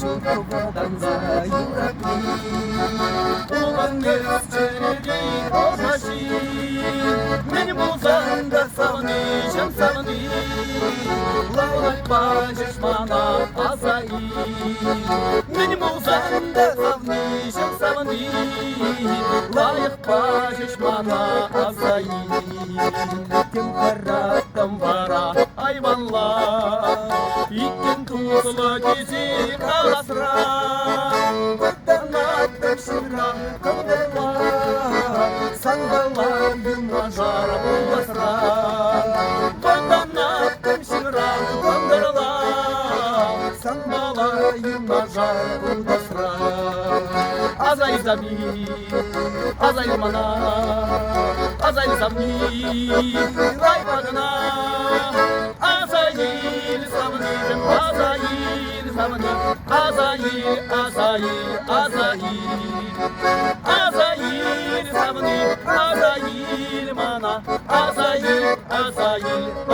Чух вӑтанса юратни. Пулан эс чӗрери ӑша ҫил, Мӗн пулсан та савниҫӗм савни, Лавлатпа ҫеҫ мана аса ил. Мӗн пулсан та савниҫӗм савни, Лайӑхпа ҫеҫ мана аса ил. Тем хӑраттӑм вара айванла, Иккӗн туслӑ тесе каласра. Вӑтанатӑп ҫынран кӑнтӑрла, Санпала юнашар пуласра. Вӑтанатӑп ҫынран кӑнтӑрла, Санпала юнашар пуласра. Аса илсами, аса ил мана, аса ил савни, лайпа кӑна. Аса ил, савнишӗн, аса ил, савни, аса ил, аса ил, аса ил. Аса ил, савни, аса ил мана, аса ил, аса ил.